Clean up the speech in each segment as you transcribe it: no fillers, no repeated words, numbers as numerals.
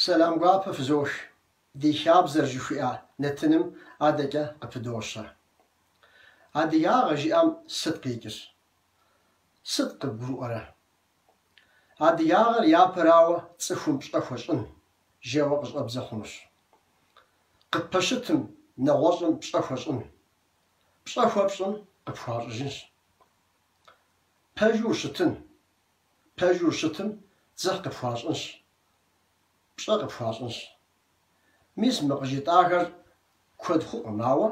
Сэлам гуапэ фызох, ди хабзэр жыхуиӏэ нэтыным адэкӏэ къыпыдощэ. Адыгагъэ жиӏэм сыт къикӏыр? Сыт къыбгурыӏуэрэ? Адыгагъэр япэрауэ цӏыхум пщӏэ хуэщӏын, жэуэ къыщӏэбдзэ хъунущ. Къыппэщытым нэгъуэщӏым пщӏэ хуэщӏын. Пщӏэ хуэпщӏым къыпхуащӏыжынщ. Пэжу ущытын. Пэжу ущытым дзыхь къыпхуащӏынщ, пщӏэ къыпхуащӏынщ. Мис мы къыжытӏахэр куэд хъукъым, ауэ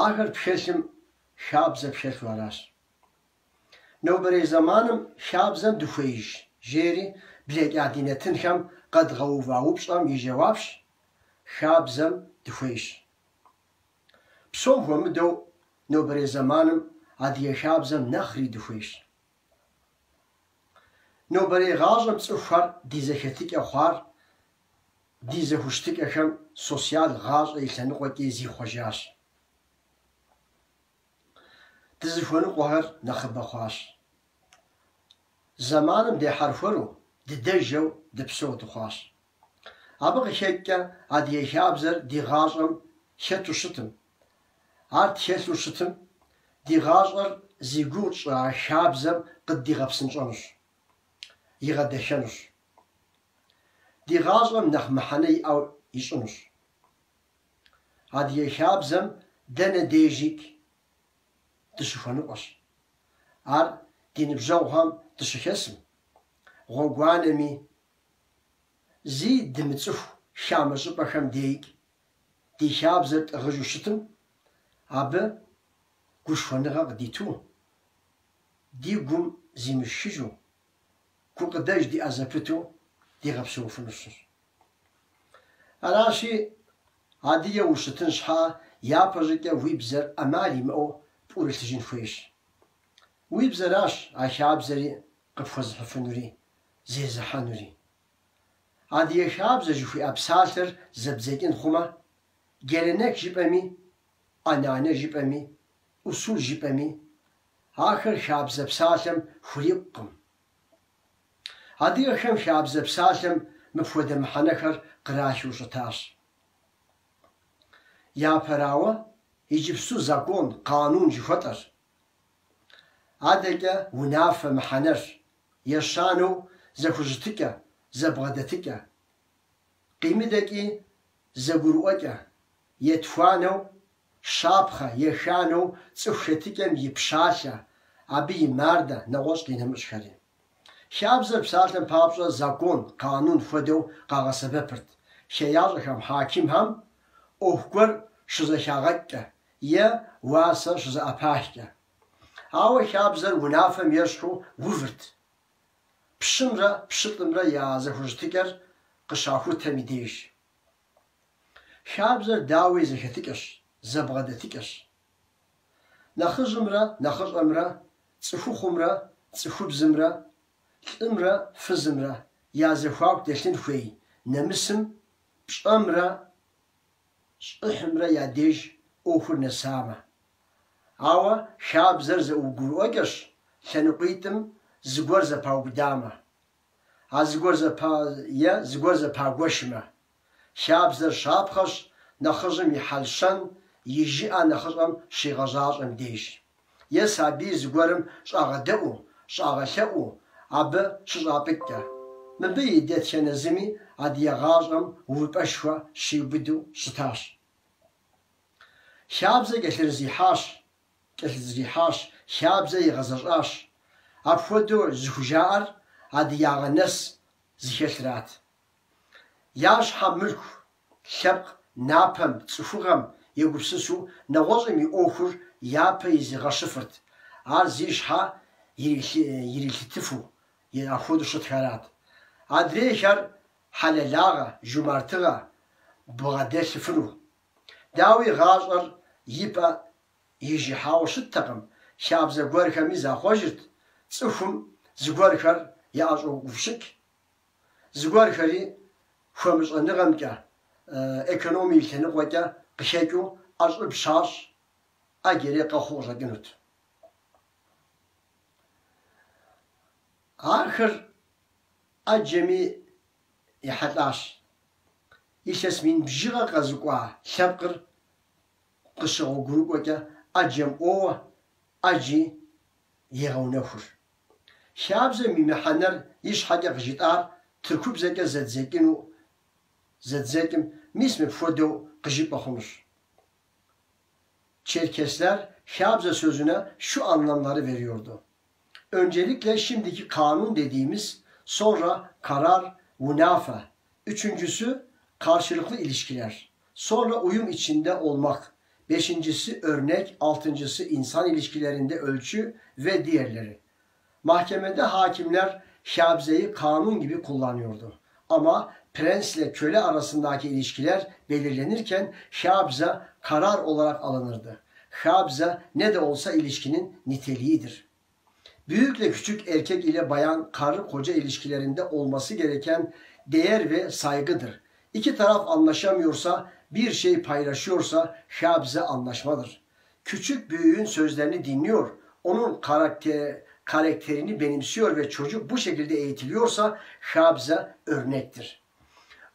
ахэр пхэлъым хабзэ пхэлъу аращ. Нобэрей зэманым хабзэм дыхуеиж, жери блэкӏа ди нэтынхэм къэдгъэува упщӏэм и жэуапщ, хабзэм дыхуейщ. Псом хуэмыдэу нобэрей зэманым адыгэ хабзэм нэхъри дыхуейщ. Нобэрей гъащӏэм цӏыхухэр ди зэхэтыкӏэ хъуар ди зэхущытыкӏэхэм социал гъащӏэ и лъэныкъуэкӏи зихъуэжащ. Дызыхуэныкъуэхэр нэхъыбэ хъуащ. Зэманым дехьэрхуэру, дыдэжэу дыпсэу дыхъуащ. Абы къыхэкӏкӏэ адыгэ хабзэр ди гъащӏэм хэту щытым, ар тхэлъу щытым, ди гъащӏэр зи гугъу тщӏы а хабзэм къыддигъэпсынщӏэнущ, игъэдэхэнущ. Ди гъащӏэм нэхъ мыхьэнэ иӏэу ищӏынущ. Адыгэ хабзэм дэнэ дежикӏ дыщыхуэныкъуэщ. Ар ди ныбжьэгъухэм дыщыхэсым, гъуэгуанэми, зи дымыцӏыху хамэ щӏыпӏэхэм дейкӏ ди хабзэр тӏыгъыжу щытым, абы гушхуэныгъэ къыдиту, ди гум зимышхыжу, гукъыдэж диӏэ зэпыту дигъэпсэуфынущ. Аращи, адыгэ ущытын щхьа япэщӏыкӏэ уи бзэр ӏэмал имыӏэу пӏурылъыжын хуейщ. Уи бзэращ а хабзэри къыпхуэзыхьыфынури, зезыхьэнури. Адыгэ хабзэ жыхуиӏэ псалъэр зэбдзэкӏын хъумэ, gelenek жыпӏэми, ӏэнанэ жыпӏэми, usul жыпӏэми, ахэр хабзэ псалъэм хурикъукъым. Адыгэхэм хабзэ псалъэм мыпхуэдэ мыхьэнэхэр кърахыу щытащ. Япэрауэ, иджыпсту закон, къанун жыхуэтӏэр. Адэкӏэ унафэ мыхьэнэр, ещанэу зэхущытыкӏэ, зэбгъэдэтыкӏэ. Къимыдэкӏи зэгурыӏуэкӏэ, етхуанэу щапхъэ, еханэу цӏыху хэтыкӏэм и пщалъэ, абы и мардэ, нэгъуэщӏ къинэмыщӏхэри. Хабзэр псалъэм папщӏэ закон, къанун хуэдэу къагъэсэбэпырт хеящӏэхэм, хьакимхэм ӏуэху гуэр щызэхагъэкӏкӏэ е уасэ щызэӏэпахкӏэ. Ауэ хабзэр унафэм ещхьу увырт, пщымрэ пщылӏымрэ я зэхущытыкӏэр къыщахутэм и деж. Хабзэр дауи зэхэтыкӏэщ, зэбгъэдэтыкӏэщ. Нэхъыжьымрэ нэхъыщӏэмрэ, цӏыхухъумрэ цӏыхубзымрэ, лӏымрэ фызымрэ я зэхуаку дэлъын хуей нэмысым, пщӏэмрэ щӏыхьымрэ я деж ӏуэхур нэсамэ. Ауэ хабзэр зэгурыӏуэкӏэщ лъэныкъуитӏым зыгуэр зэпаубыдамэ, а зыгуэр зэпа е зыгуэр зэпагуэшмэ. Хабзэр щапхъэщ нэхъыжьым и хьэл-щэн, и жыӏэ нэхъыщӏэм щигъэзащӏэм деж. Е сабийр зыгуэрым щӏагъэдэӏуу, щӏагъэлъэӏуу, абы щыщӏапӏыкӏкӏэ. Мыбы и дэтхэнэ зыми адыгэ гъащӏэм увыпӏэшхуэ щиубыду щытащ. Хабзэ кӏэлъызэрихьащ, кӏэлъызэрихьащ, хабзэ игъэзэщӏащ. Апхуэдэу зыхужаӏэр адыгагъэ нэс зыхэлърат. Я щхьэ мылъку, лъэпкъ напэм, цӏыхугъэм егупсысу нэгъуэщӏым и ӏуэхур япэ изыгъэщыфырт, ар зи щхьэ ирилъытыфу апхуэдэу щытхэрат. Адрейхэр хьэлэлагъэ, жумартыгъэ бгъэдэлъыфыну. Дауи, гъащӏэр и пӏэ ижыхьауэ щыттэкъым, хабзэ гуэрхэми захъуэжырт, цӏыхум зыгуэрхэр яӏэщӏоуфщыкӏ, Зыгуэрхэри хуэмыщӏэныгъэмкӏэ, экономие и лъэныкъуэкӏэ къыхэкӏыу ӏэщӏыб щащӏ ӏэджэри къэхъуу къыщӏэкӏынут. Ахэр ӏэджэми ехьэлӏащ. Илъэс мин бжыгъэ къэзыкӏуа лъэпкъыр къыщыгъуэгурыкӏуэкӏэ ӏэджэм ӏуоуэ, ӏэджи егъэунэхур. Хабзэм и мыхьэнэр ищхьэкӏэ къыжытӏар тыркубзэкӏэ зэдзэкӏыну зэдзэкӏым мис мыпхуэдэу къыжыпӏэ хъунущ. Çerkesler Khabze sözüne şu anlamları veriyordu. Öncelikle şimdiki kanun dediğimiz, sonra karar, munafa. Üçüncüsü karşılıklı ilişkiler. Sonra uyum içinde olmak. Beşincisi örnek, altıncısı insan ilişkilerinde ölçü ve diğerleri. Mahkemede hakimler Khabze'yi kanun gibi kullanıyordu. Ama prensle köle arasındaki ilişkiler belirlenirken Khabze karar olarak alınırdı. Khabze ne de olsa ilişkinin niteliğidir. Büyükle küçük erkek ile bayan karı koca ilişkilerinde olması gereken değer ve saygıdır. İki taraf anlaşamıyorsa, bir şey paylaşıyorsa Khabze anlaşmadır. Küçük büyüğün sözlerini dinliyor, onun karakterini benimsiyor ve çocuk bu şekilde eğitiliyorsa Khabze örnektir.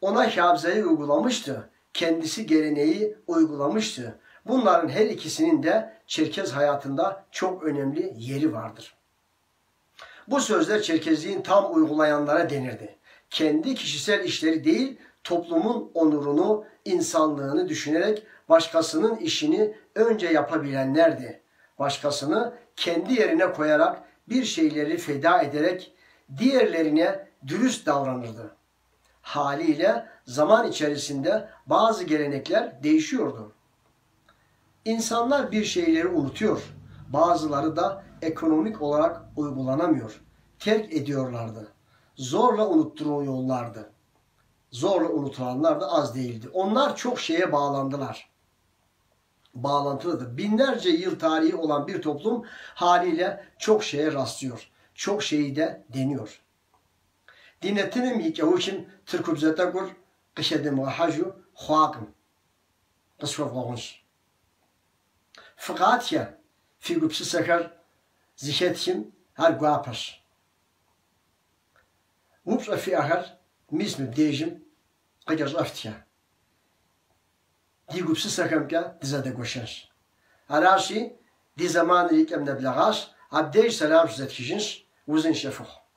Ona Khabze'yi uygulamıştı, kendisi geleneği uygulamıştı. Bunların her ikisinin de Çerkez hayatında çok önemli yeri vardır. Bu sözler Çerkezliğin tam uygulayanlara denirdi. Kendi kişisel işleri değil, toplumun onurunu, insanlığını düşünerek başkasının işini önce yapabilenlerdi. Başkasını kendi yerine koyarak bir şeyleri feda ederek diğerlerine dürüst davranırdı. Haliyle zaman içerisinde bazı gelenekler değişiyordu. İnsanlar bir şeyleri unutuyor. Bazıları da ekonomik olarak uygulanamıyor. Terk ediyorlardı. Zorla unutturuyorlardı. Zorla unutulanlar da az değildi. Onlar çok şeye bağlandılar. Bağlantılıdır. Binlerce yıl tarihi olan bir toplum haliyle çok şeye rastlıyor. Çok şeyi de deniyor. Ди нэтыным и кӏэухым тыркубзэ тӏэкӏур къыхэдымыгъэхьэжу хъуакъым. Къысхуэвгъэгъунщ. Фыкъатхэ, фи гупсысэхэр зыхэтхым ар гуапэщ. Упщӏэ фиӏэхэр мис мыбдежым къыкӏэщӏэфтхэ. Ди гупсысэхэмкӏэ дызэдэгуэшэнщ. Аращи, ди зэманыр и кӏэм нэблэгъащ, абдеж сэлам щызэтхыжынщ, узыншэ фыхъу.